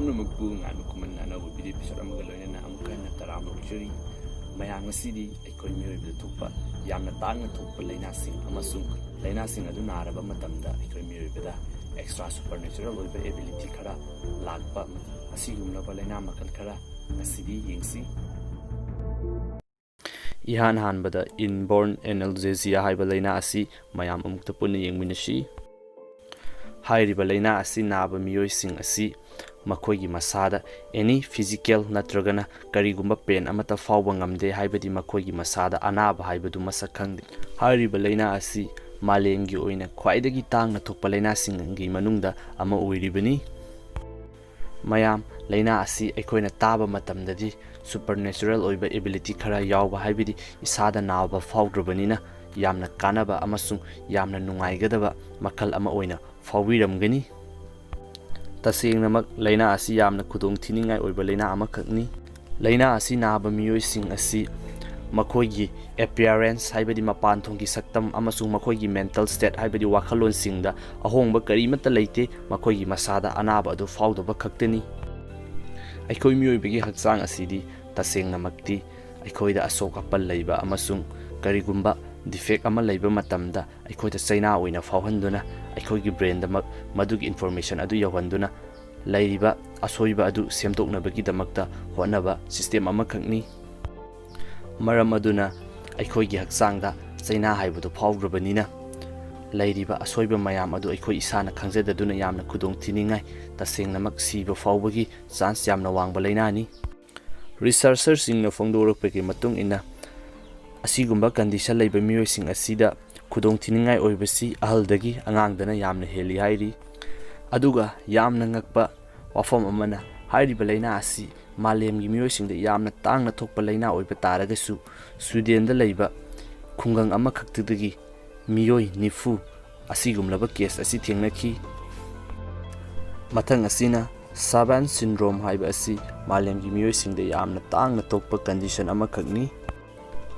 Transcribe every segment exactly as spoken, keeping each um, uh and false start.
ꯄꯨꯝꯅꯃꯛꯄꯨ ꯉꯥꯟꯕ ꯈꯨꯃꯟ ꯑꯅꯧꯕ ꯚꯤꯗꯤꯑꯣ ꯑꯦꯄꯤꯁꯣꯗ ꯑꯃꯒ ꯂꯣꯏꯅꯅ ꯑꯃꯨꯛ ꯍꯟꯅ ꯇꯔꯥꯝꯅ ꯑꯣꯛꯆꯔꯤ꯫ ꯃꯌꯥꯝ, ꯉꯁꯤꯗꯤ ꯑꯩꯈꯣꯏ ꯃꯤꯑꯣꯏꯕꯗ ꯊꯣꯛꯄ ꯌꯥꯝꯅ ꯇꯥꯡꯅ ꯊꯣꯛꯄ ꯂꯥꯏꯅꯥꯁꯤꯡ ꯑꯃꯁꯨꯡ ꯂꯥꯏꯅꯥꯁꯤꯡ ꯑꯗꯨ ꯅꯥꯔꯕ ꯃꯇꯝꯗ ꯑꯩꯈꯣꯏ ꯃꯤꯑꯣꯏꯕꯗ ꯑꯦꯛꯁꯇ꯭ꯔꯥ ꯁꯨꯄꯔꯅꯦꯆꯔꯦꯜ ꯑꯣꯏꯕ ꯑꯦꯕꯤꯂꯤꯇꯤ ꯈꯔ ꯂꯥꯛꯄ, ꯑꯁꯤꯒꯨꯝꯂꯕ ꯂꯥꯏꯅꯥ ꯃꯈꯜ ꯈꯔ ꯉꯁꯤꯗꯤ ꯌꯦꯡꯁꯤ꯫ ꯏꯍꯥꯟ ꯍꯥꯟꯕꯗ ꯏꯟꯕꯣꯔꯟ ꯑꯦꯅꯜꯖꯦꯖꯤꯌꯥ ꯍꯥꯏꯕ ꯂꯥꯏꯅꯥ ꯑꯁꯤ ꯃꯌꯥꯝ ꯑꯃꯨꯛꯇ ꯄꯨꯟꯅ ꯌꯦꯡꯃꯤꯟꯅꯁꯤ꯫ ꯍꯥꯏꯔꯤꯕ ꯂꯥꯏꯅꯥ ꯑꯁꯤ ꯅꯥꯕ ꯃꯤꯑꯣꯏꯁꯤꯡ ꯑꯁꯤ ꯃꯈꯣꯏꯒꯤ ꯃꯁꯥꯗ ꯑꯦꯅꯤ ꯐꯤꯖꯤꯀꯦꯜ ꯅꯠꯇ꯭ꯔꯒꯅ ꯀꯔꯤꯒꯨꯝꯕ ꯄꯦꯟ ꯑꯃꯠꯇ ꯐꯥꯎꯕ ꯉꯝꯗꯦ, ꯍꯥꯏꯕꯗꯤ ꯃꯈꯣꯏꯒꯤ ꯃꯁꯥꯗ ꯑꯅꯥꯕ ꯍꯥꯏꯕꯗꯨ ꯃꯁꯛ ꯈꯪꯗꯦ꯫ ꯍꯥꯏꯔꯤꯕ ꯂꯥꯏꯅꯥ ꯑꯁꯤ ꯃꯥꯂꯦꯝꯒꯤ ꯑꯣꯏꯅ ꯈ꯭ꯋꯥꯏꯗꯒꯤ ꯇꯥꯡꯅ ꯊꯣꯛꯄ ꯂꯥꯏꯅꯥꯁꯤꯡꯒꯤ ꯃꯅꯨꯡꯗ ꯑꯃ ꯑꯣꯏꯔꯤꯕꯅꯤ꯫ ꯃꯌꯥꯝ, ꯂꯥꯏꯅꯥ ꯑꯁꯤ ꯑꯩꯈꯣꯏꯅ ꯇꯥꯕ ꯃꯇꯝꯗꯗꯤ ꯁꯨꯄꯔꯅꯦꯆꯔꯦꯜ ꯑꯣꯏꯕ ꯑꯦꯕꯤꯂꯤꯇꯤ ꯈꯔ ꯌꯥꯎꯕ, ꯍꯥꯏꯕꯗꯤ ꯏꯁꯥꯗ ꯅꯥꯕ ꯐꯥꯎꯗ꯭ꯔꯕꯅꯤꯅ ꯌꯥꯝꯅ ꯀꯥꯟꯅꯕ ꯑꯃꯁꯨꯡ ꯌꯥꯝꯅ ꯅꯨꯡꯉꯥꯏꯒꯗꯕ ꯃꯈꯜ ꯑꯃ ꯑꯣꯏꯅ ꯐꯥꯎꯕꯤꯔꯝꯒꯅꯤ꯫ ꯇꯁꯦꯡꯅꯃꯛ ꯂꯥꯏꯅꯥ ꯑꯁꯤ ꯌꯥꯝꯅ ꯈꯨꯗꯣꯡꯊꯤꯅꯤꯡꯉꯥꯏ ꯑꯣꯏꯕ ꯂꯥꯏꯅꯥ ꯑꯃꯈꯛꯅꯤ꯫ ꯂꯥꯏꯅꯥ ꯑꯁꯤ ꯅꯥꯕ ꯃꯤꯑꯣꯏꯁꯤꯡ ꯑꯁꯤ ꯃꯈꯣꯏꯒꯤ ꯑꯦꯄꯤꯌꯔꯦꯟꯁ, ꯍꯥꯏꯕꯗꯤ ꯃꯄꯥꯟ ꯊꯣꯡꯒꯤ ꯁꯛꯇꯝ, ꯑꯃꯁꯨꯡ ꯃꯈꯣꯏꯒꯤ ꯃꯦꯟꯇꯦꯜ ꯁ꯭ꯇꯦꯠ, ꯍꯥꯏꯕꯗꯤ ꯋꯥꯈꯜꯂꯣꯟꯁꯤꯡꯗ ꯑꯍꯣꯡꯕ ꯀꯔꯤꯃꯠꯇ ꯂꯩꯇꯦ, ꯃꯈꯣꯏꯒꯤ ꯃꯁꯥꯗ ꯑꯅꯥꯕ ꯑꯗꯨ ꯐꯥꯎꯗꯕ ꯈꯛꯇꯅꯤ꯫ ꯑꯩꯈꯣꯏ ꯃꯤꯑꯣꯏꯕꯒꯤ ꯍꯛꯆꯥꯡ ꯑꯁꯤꯗꯤ ꯇꯁꯦꯡꯅꯃꯛꯇꯤ ꯑꯩꯈꯣꯏꯗ ꯑꯁꯣꯛ ꯑꯄꯟ ꯂꯩꯕ ꯑꯃꯁꯨꯡ ꯀꯔꯤꯒꯨꯝꯕ ꯗꯤꯐꯦꯛ ꯑꯃ ꯂꯩꯕ ꯃꯇꯝꯗ ꯑꯩꯈꯣꯏꯗ ꯆꯩꯅꯥ ꯑꯣꯏꯅ ꯐꯥꯎꯍꯟꯗꯨꯅ, ꯑꯩꯈꯣꯏꯒꯤ ꯕ꯭ꯔꯦꯟꯗ ꯃ-, ꯃꯗꯨꯒꯤ ꯏꯟꯐꯣꯔꯃꯦꯁꯟ ꯑꯗꯨ ꯌꯧꯍꯟꯗꯨꯅ, ꯂꯩꯔꯤꯕ ꯑꯁꯣꯏꯕ ꯑꯗꯨ ꯁꯦꯝꯗꯣꯛꯅꯕꯒꯤꯗꯃꯛꯇ ꯍꯣꯠꯅꯕ ꯁꯤꯁꯇꯦꯝ ꯑꯃꯈꯛꯅꯤ꯫ ꯃꯔꯝ ꯑꯗꯨꯅ ꯑꯩꯈꯣꯏꯒꯤ ꯍꯛꯆꯥꯡꯗ ꯆꯩꯅꯥ ꯍꯥꯏꯕꯗꯨ ꯐꯥꯎꯈ꯭ꯔꯕꯅꯤꯅ, ꯂꯩꯔꯤꯕ ꯑꯁꯣꯏꯕ ꯃꯌꯥꯝ ꯑꯗꯨ ꯑꯩꯈꯣꯏ ꯏꯁꯥꯅ ꯈꯪꯖꯗꯗꯨꯅ ꯌꯥꯝꯅ ꯈꯨꯗꯣꯡꯊꯤꯅꯤꯡꯉꯥꯏ, ꯇꯁꯦꯡꯅꯃꯛ ꯁꯤꯕ ꯐꯥꯎꯕꯒꯤ ꯆꯥꯟꯁ ꯌꯥꯝꯅ ꯋꯥꯡꯕ ꯂꯥꯏꯅꯥꯅꯤ꯫ ꯔꯤꯁꯔꯆꯔꯁꯤꯡꯅ ꯐꯣꯡꯗꯣꯔꯛꯄꯒꯤ ꯃꯇꯨꯡ ꯏꯟꯅ, ꯑꯁꯤꯒꯨꯝꯕ ꯀꯟꯗꯤꯁꯟ ꯂꯩꯕ ꯃꯤꯑꯣꯏꯁꯤꯡ ꯑꯁꯤꯗ ꯈꯨꯗꯣꯡꯊꯤꯅꯤꯡꯉꯥꯏ ꯑꯣꯏꯕꯁꯤ ꯑꯍꯜꯗꯒꯤ ꯑꯉꯥꯡꯗꯅ ꯌꯥꯝꯅ ꯍꯦꯜꯂꯤ ꯍꯥꯏꯔꯤ꯫ ꯑꯗꯨꯒ ꯌꯥꯝꯅ ꯉꯛꯄ ꯋꯥꯐꯝ ꯑꯃꯅ, ꯍꯥꯏꯔꯤꯕ ꯂꯥꯏꯅꯥ ꯑꯁꯤ ꯃꯥꯂꯦꯝꯒꯤ ꯃꯤꯑꯣꯏꯁꯤꯡꯗ ꯌꯥꯝꯅ ꯇꯥꯡꯅ ꯊꯣꯛꯄ ꯂꯥꯏꯅꯥ ꯑꯣꯏꯕ ꯇꯥꯔꯒꯁꯨ, ꯁ꯭ꯋꯤꯗꯦꯟꯗ ꯂꯩꯕ ꯈꯨꯡꯒꯪ ꯑꯃꯈꯛꯇꯗꯒꯤ ꯃꯤꯑꯣꯏ ꯅꯤꯐꯨ ꯑꯁꯤꯒꯨꯝꯂꯕ ꯀꯦꯁ ꯑꯁꯤ ꯊꯦꯡꯅꯈꯤ꯫ ꯃꯊꯪ ꯑꯁꯤꯅ ꯁꯥꯕꯥꯟ ꯁꯤꯟꯗ꯭ꯔꯣꯝ ꯍꯥꯏꯕ ꯑꯁꯤ ꯃꯥꯂꯦꯝꯒꯤ ꯃꯤꯑꯣꯏꯁꯤꯡꯗ ꯌꯥꯝꯅ ꯇꯥꯡꯅ ꯊꯣꯛꯄ ꯀꯟꯗꯤꯁꯟ ꯑꯃꯈꯛꯅꯤ꯫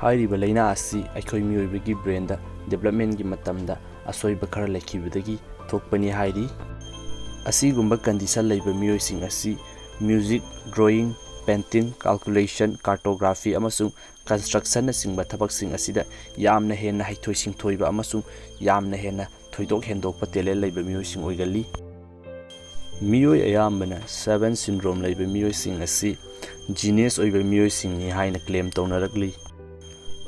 ꯍꯥꯏꯔꯤꯕ ꯂꯥꯏꯅꯥ ꯑꯁꯤ ꯑꯩꯈꯣꯏ ꯃꯤꯑꯣꯏꯕꯒꯤ ꯕ꯭ꯔꯦꯟꯗ ꯗꯤꯕꯦꯂꯞꯃꯦꯟꯒꯤ ꯃꯇꯝꯗ ꯑꯁꯣꯏꯕ ꯈꯔ ꯂꯩꯈꯤꯕꯗꯒꯤ ꯊꯣꯛꯄꯅꯤ ꯍꯥꯏꯔꯤ꯫ ꯑꯁꯤꯒꯨꯝꯕ ꯀꯟꯗꯤꯁꯟ ꯂꯩꯕ ꯃꯤꯑꯣꯏꯁꯤꯡ ꯑꯁꯤ ꯃ꯭ꯌꯨꯖꯤꯛ, ꯗ꯭ꯔꯣꯌꯤꯡ, ꯄꯦꯟꯇꯤꯡ, ꯀꯥꯜꯀꯨꯂꯦꯁꯟ, ꯀꯥꯔꯇꯣꯒ꯭ꯔꯥꯐꯤ ꯑꯃꯁꯨꯡ ꯀꯟꯁꯇ꯭ꯔꯛꯁꯟꯅꯆꯤꯡꯕ ꯊꯕꯛꯁꯤꯡ ꯑꯁꯤꯗ ꯌꯥꯝꯅ ꯍꯦꯟꯅ ꯍꯩꯊꯣꯏ ꯁꯤꯡꯊꯣꯏꯕ ꯑꯃꯁꯨꯡ ꯌꯥꯝꯅ ꯍꯦꯟꯅ ꯊꯣꯏꯗꯣꯛ ꯍꯦꯟꯗꯣꯛꯄ ꯇꯦꯂꯦꯟ ꯂꯩꯕ ꯃꯤꯑꯣꯏꯁꯤꯡ ꯑꯣꯏꯒꯜꯂꯤ꯫ ꯃꯤꯑꯣꯏ ꯑꯌꯥꯝꯕꯅ ꯁꯚꯦꯟ ꯁꯤꯟꯗ꯭ꯔꯣꯝ ꯂꯩꯕ ꯃꯤꯑꯣꯏꯁꯤꯡ ꯑꯁꯤ ꯖꯤꯅꯤꯌꯁ ꯑꯣꯏꯕ ꯃꯤꯑꯣꯏꯁꯤꯡꯅꯤ ꯍꯥꯏꯅ ꯀ꯭ꯂꯦꯝ ꯇꯧꯅꯔꯛꯂꯤ꯫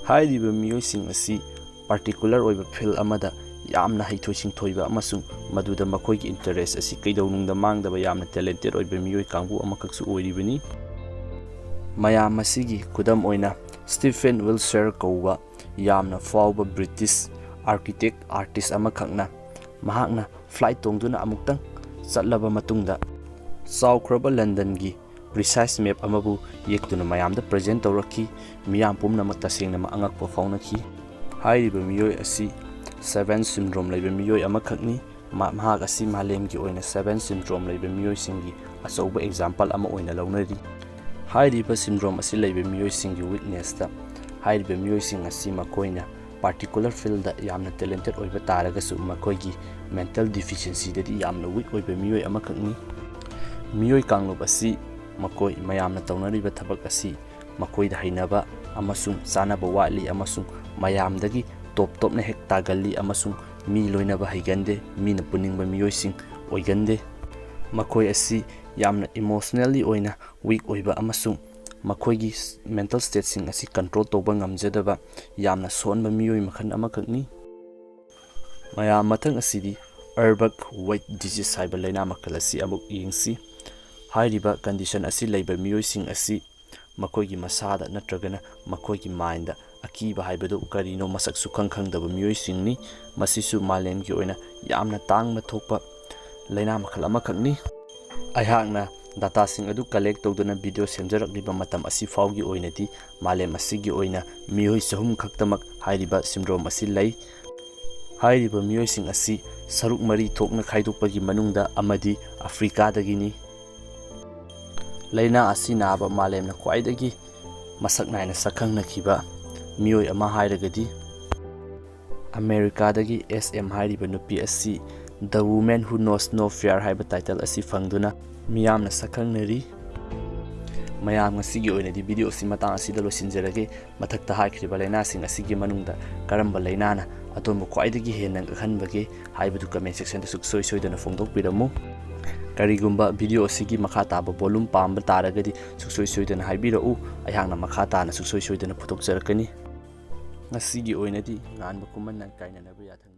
ꯍꯥꯏꯔꯤꯕ ꯃꯤꯑꯣꯏꯁꯤꯡ ꯑꯁꯤ ꯄꯥꯔꯇꯤꯀꯨꯂꯔ ꯑꯣꯏꯕ ꯐꯤꯜ ꯑꯃꯗ ꯌꯥꯝꯅ ꯍꯩꯊꯣꯏ ꯁꯤꯡꯊꯣꯏꯕ ꯑꯃꯁꯨꯡ ꯃꯗꯨꯗ ꯃꯈꯣꯏꯒꯤ ꯏꯟꯇꯔꯦꯁ ꯑꯁꯤ ꯀꯩꯗꯧꯅꯨꯡꯗ ꯃꯥꯡꯗꯕ ꯌꯥꯝꯅ ꯇꯦꯂꯦꯟꯇꯦꯠ ꯑꯣꯏꯕ ꯃꯤꯑꯣꯏ ꯀꯥꯡꯕꯨ ꯑꯃꯈꯛꯁꯨ ꯑꯣꯏꯔꯤꯕꯅꯤ꯫ ꯃꯌꯥꯝ ꯑꯁꯤꯒꯤ ꯈꯨꯗꯝ ꯑꯣꯏꯅ ꯁ꯭ꯇꯤꯐꯦꯟ ꯋꯤꯜꯁꯔ ꯀꯧꯕ ꯌꯥꯝꯅ ꯐꯥꯎꯕ ꯕ꯭ꯔꯤꯇꯤꯁ ꯑꯥꯔꯀꯤꯇꯦꯛ ꯑꯥꯔꯇꯤꯁ ꯑꯃꯈꯛꯅ ꯃꯍꯥꯛꯅ ꯐ꯭ꯂꯥꯏꯠ ꯇꯣꯡꯗꯨꯅ ꯑꯃꯨꯛꯇꯪ ꯆꯠꯂꯕ ꯃꯇꯨꯡꯗ ꯆꯥꯎꯈ꯭ꯔꯕ ꯂꯟꯗꯟꯒꯤ ꯄ꯭ꯔꯤꯁꯥꯏꯁ ꯃꯦꯞ ꯑꯃꯕꯨ ꯌꯦꯛꯇꯨꯅ ꯃꯌꯥꯝꯗ ꯄ꯭ꯔꯖꯦꯟ ꯇꯧꯔꯛꯈꯤ꯫ ꯃꯤꯌꯥꯝ ꯄꯨꯝꯅꯃꯛ ꯇꯁꯦꯡꯅꯃꯛ ꯑꯉꯛꯄ ꯐꯥꯎꯅꯈꯤ꯫ ꯍꯥꯏꯔꯤꯕ ꯃꯤꯑꯣꯏ ꯑꯁꯤ ꯁꯚꯦꯟ ꯁꯤꯟꯗ꯭ꯔꯣꯝ ꯂꯩꯕ ꯃꯤꯑꯣꯏ ꯑꯃꯈꯛꯅꯤ꯫ ꯃꯍꯥꯛ ꯑꯁꯤ ꯃꯥꯂꯦꯝꯒꯤ ꯑꯣꯏꯅ ꯁꯚꯦꯟ ꯁꯤꯟꯗ꯭ꯔꯣꯝ ꯂꯩꯕ ꯃꯤꯑꯣꯏꯁꯤꯡꯒꯤ ꯑꯆꯧꯕ ꯑꯦꯛꯖꯥꯝꯄꯜ ꯑꯃ ꯑꯣꯏꯅ ꯂꯧꯅꯔꯤ꯫ ꯍꯥꯏꯔꯤꯕ ꯁꯤꯟꯗ꯭ꯔꯣꯝ ꯑꯁꯤ ꯂꯩꯕ ꯃꯤꯑꯣꯏꯁꯤꯡꯒꯤ ꯋꯤꯛꯅꯦꯁꯇ ꯍꯥꯏꯔꯤꯕ ꯃꯤꯑꯣꯏꯁꯤꯡ ꯑꯁꯤ ꯃꯈꯣꯏꯅ ꯄꯥꯔꯇꯤꯀꯨꯂꯔ ꯐꯤꯜꯗ ꯌꯥꯝꯅ ꯇꯦꯂꯦꯟꯇꯦꯠ ꯑꯣꯏꯕ ꯇꯥꯔꯒꯁꯨ ꯃꯈꯣꯏꯒꯤ ꯃꯦꯟꯇꯦꯜ ꯗꯤꯐꯤꯁꯤꯌꯦꯟꯁꯤꯗꯗꯤ ꯌꯥꯝꯅ ꯋꯤꯛ ꯑꯣꯏꯕ ꯃꯤꯑꯣꯏ ꯑꯃꯈꯛꯅꯤ꯫ ꯃꯤꯑꯣꯏ ꯀꯥꯡꯂꯨꯞ ꯑꯁꯤ ꯃꯈꯣꯏ ꯃꯌꯥꯝꯅ ꯇꯧꯅꯔꯤꯕ ꯊꯕꯛ ꯑꯁꯤ ꯃꯈꯣꯏꯗ ꯍꯩꯅꯕ ꯑꯃꯁꯨꯡ ꯆꯥꯅꯕ ꯋꯥꯠꯂꯤ ꯑꯃꯁꯨꯡ ꯃꯌꯥꯝꯗꯒꯤ ꯇꯣꯞ ꯇꯣꯞꯅ ꯍꯦꯛ ꯇꯥꯒꯜꯂꯤ ꯑꯃꯁꯨꯡ ꯃꯤ ꯂꯣꯏꯅꯕ ꯍꯩꯒꯟꯗꯦ, ꯃꯤꯅ ꯄꯨꯅꯤꯡꯕ ꯃꯤꯑꯣꯏꯁꯤꯡ ꯑꯣꯏꯒꯟꯗꯦ꯫ ꯃꯈꯣꯏ ꯑꯁꯤ ꯌꯥꯝꯅ ꯏꯃꯣꯁꯅꯦꯜꯂꯤ ꯑꯣꯏꯅ ꯋꯤꯛ ꯑꯣꯏꯕ ꯑꯃꯁꯨꯡ ꯃꯈꯣꯏꯒꯤ ꯃꯦꯟꯇꯦꯜ ꯁ꯭ꯇꯦꯠꯁꯤꯡ ꯑꯁꯤ ꯀꯟꯇ꯭ꯔꯣꯜ ꯇꯧꯕ ꯉꯝꯖꯗꯕ ꯌꯥꯝꯅ ꯁꯣꯟꯕ ꯃꯤꯑꯣꯏ ꯃꯈꯜ ꯑꯃꯈꯛꯅꯤ꯫ ꯃꯌꯥꯝ, ꯃꯊꯪ ꯑꯁꯤꯗꯤ ꯑꯔꯕꯛ ꯋꯦꯠ ꯗꯤꯖꯤꯁ ꯍꯥꯏꯕ ꯂꯥꯏꯅꯥ ꯃꯈꯜ ꯑꯁꯤ ꯑꯃꯨꯛ ꯌꯦꯡꯁꯤ꯫ ꯍꯥꯏꯔꯤꯕ ꯀꯟꯗꯤꯁꯟ ꯑꯁꯤ ꯂꯩꯕ ꯃꯤꯑꯣꯏꯁꯤꯡ ꯑꯁꯤ ꯃꯈꯣꯏꯒꯤ ꯃꯁꯥꯗ ꯅꯠꯇ꯭ꯔꯒꯅ ꯃꯈꯣꯏꯒꯤ ꯃꯥꯏꯟꯗ ꯑꯀꯤꯕ ꯍꯥꯏꯕꯗꯨ ꯀꯔꯤꯅꯣ ꯃꯁꯛ ꯁꯨꯈꯪ ꯈꯪꯗꯕ ꯃꯤꯑꯣꯏꯁꯤꯡꯅꯤ꯫ ꯃꯁꯤꯁꯨ ꯃꯥꯂꯦꯝꯒꯤ ꯑꯣꯏꯅ ꯌꯥꯝꯅ ꯇꯥꯡꯅ ꯊꯣꯛꯄ ꯂꯥꯏꯅꯥ ꯃꯈꯜ ꯑꯃꯈꯛꯅꯤ꯫ ꯑꯩꯍꯥꯛꯅ ꯗꯥꯇꯥꯁꯤꯡ ꯑꯗꯨ ꯀꯂꯦꯛ ꯇꯧꯗꯨꯅ ꯚꯤꯗꯤꯑꯣ ꯁꯦꯝꯖꯔꯛꯂꯤꯕ ꯃꯇꯝ ꯑꯁꯤ ꯐꯥꯎꯒꯤ ꯑꯣꯏꯅꯗꯤ ꯃꯥꯂꯦꯝ ꯑꯁꯤꯒꯤ ꯑꯣꯏꯅ ꯃꯤꯑꯣꯏ ꯆꯍꯨꯝ ꯈꯛꯇꯃꯛ ꯍꯥꯏꯔꯤꯕ ꯁꯤꯟꯗ꯭ꯔꯣꯝ ꯑꯁꯤ ꯂꯩ꯫ ꯍꯥꯏꯔꯤꯕ ꯃꯤꯑꯣꯏꯁꯤꯡ ꯑꯁꯤ ꯁꯔꯨꯛ ꯃꯔꯤ ꯊꯣꯛꯅ ꯈꯥꯏꯗꯣꯛꯄꯒꯤ ꯃꯅꯨꯡꯗ ꯑꯃꯗꯤ ꯑꯐ꯭ꯔꯤꯀꯥꯗꯒꯤꯅꯤ꯫ ꯂꯥꯏꯅꯥ ꯑꯁꯤ ꯅꯥꯕ ꯃꯥꯂꯦꯝꯅ ꯈ꯭ꯋꯥꯏꯗꯒꯤ ꯃꯁꯛ ꯅꯥꯏꯅ ꯁꯛꯈꯪꯅꯈꯤꯕ ꯃꯤꯑꯣꯏ ꯑꯃ ꯍꯥꯏꯔꯒꯗꯤ ꯑꯃꯦꯔꯤꯀꯥꯗꯒꯤ ꯑꯦꯁ ꯑꯦꯝ ꯍꯥꯏꯔꯤꯕ ꯅꯨꯄꯤ ꯑꯁꯤ The Woman Who Knows No Fear ꯍꯥꯏꯕ title ꯑꯁꯤ ꯐꯪꯗꯨꯅ ꯃꯤꯌꯥꯝꯅ ꯁꯛꯈꯪꯅꯔꯤ꯫ ꯃꯌꯥꯝ, ꯉꯁꯤꯒꯤ ꯑꯣꯏꯅꯗꯤ video ꯑꯁꯤ ꯃꯇꯥꯡ ꯑꯁꯤꯗ ꯂꯣꯏꯁꯤꯟꯖꯔꯒꯦ꯫ ꯃꯊꯛꯇ ꯍꯥꯏꯈ꯭ꯔꯤꯕ ꯂꯥꯏꯅꯥꯁꯤꯡ ꯑꯁꯤꯒꯤ ꯃꯅꯨꯡꯗ ꯀꯔꯝꯕ ꯂꯥꯏꯅꯥꯅ ꯑꯗꯣꯝꯕꯨ ꯈ꯭ꯋꯥꯏꯗꯒꯤ ꯍꯦꯟꯅ ꯉꯛꯍꯟꯕꯒꯦ ꯍꯥꯏꯕꯗꯨ comment section ꯗ ꯁꯨꯡꯁꯣꯏ ꯁꯣꯏꯗꯅ ꯐꯣꯡꯗꯣꯛꯄꯤꯔꯝꯃꯨ꯫ ꯀꯔꯤꯒꯨꯝꯕ video ꯑꯁꯤꯒꯤ ꯃꯈꯥ ꯇꯥꯕ volume ꯄꯥꯝꯕ ꯇꯥꯔꯒꯗꯤ ꯁꯨꯡꯁꯣꯏ ꯁꯣꯏꯗꯅ ꯍꯥꯏꯕꯤꯔꯛꯎ꯫ ꯑꯩꯍꯥꯛꯅ ꯃꯈꯥ ꯇꯥꯅ ꯁꯨꯡꯁꯣꯏ ꯁꯣꯏꯗꯅ ꯄꯨꯊꯣꯛꯆꯔꯛꯀꯅꯤ꯫ ꯉꯁꯤꯒꯤ ꯑꯣꯏꯅꯗꯤ ꯉꯥꯟꯕ ꯀꯨꯝꯍꯟꯅ ꯀꯥꯏꯅꯅꯕ ꯌꯥꯊꯪ